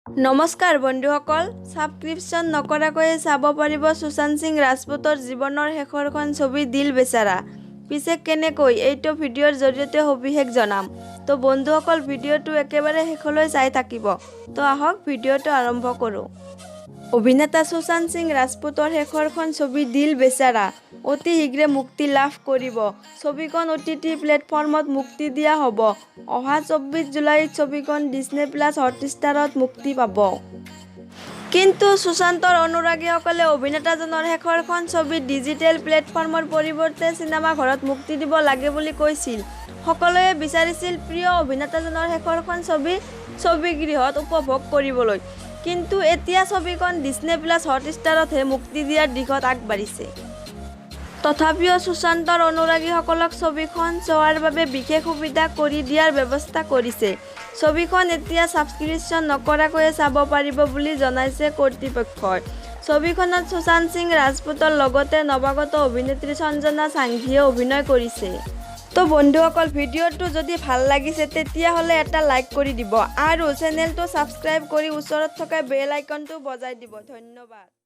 নমস্কাৰ বন্ধুসকল, ছাবস্ক্ৰিপশ্যন নকৰাকৈয়ে চাব পাৰিব সুশান্ত সিং ৰাজপুতৰ জীৱনৰ শেষৰখন ছবি দিল বেচাৰা। পিছে কেনেকৈ, এইটো ভিডিঅ'ৰ জৰিয়তে সবিশেষ জনাম। তো বন্ধুসকল, ভিডিঅ'টো একেবাৰে শেষলৈ চাই থাকিব। তো আহক, ভিডিঅ'টো আৰম্ভ কৰোঁ। অভিনেতা সুশান্ত সিং ৰাজপুতৰ শেষৰখন ছবি দিল বেচাৰা অতি শীঘ্ৰে মুক্তি লাভ কৰিব। ছবিখন অ'টিটি প্লেটফৰ্মত মুক্তি দিয়া হ'ব। অহা 24 জুলাইত ছবিখন ডিজনী প্লাছ হটষ্টাৰত মুক্তি পাব। কিন্তু সুশান্তৰ অনুৰাগীসকলে অভিনেতাজনৰ শেষৰখন ছবি ডিজিটেল প্লেটফৰ্মৰ পৰিৱৰ্তে চিনেমাঘৰত মুক্তি দিব লাগে বুলি কৈছিল। সকলোৱে বিচাৰিছিল প্ৰিয় অভিনেতাজনৰ শেষৰখন ছবি ছবিগৃহত উপভোগ কৰিবলৈ। কিন্তু এতিয়া ছবিখন ডিজনী প্লাছ হটষ্টাৰতহে মুক্তি দিয়াৰ দিশত আগবাঢ়িছে। তথাপিও সুশান্তৰ অনুৰাগীসকলক ছবিখন চোৱাৰ বাবে বিশেষ সুবিধা কৰি দিয়াৰ ব্যৱস্থা কৰিছে। ছবিখন এতিয়া ছাবস্ক্ৰিপশ্যন নকৰাকৈয়ে চাব পাৰিব বুলি জনাইছে কৰ্তৃপক্ষই। ছবিখনত সুশান্ত সিং ৰাজপুতৰ লগতে নৱাগত অভিনেত্ৰী সঞ্জনা সাংঘীয়ে অভিনয় কৰিছে। তো বন্ধুসকল, ভিডিঅ'টো যদি ভাল লাগিছে তেতিয়াহ'লে এটা লাইক কৰি দিব আৰু চেনেলটো ছাবস্ক্ৰাইব কৰি ওচৰত থকা বেল আইকনটো বজাই দিব। ধন্যবাদ।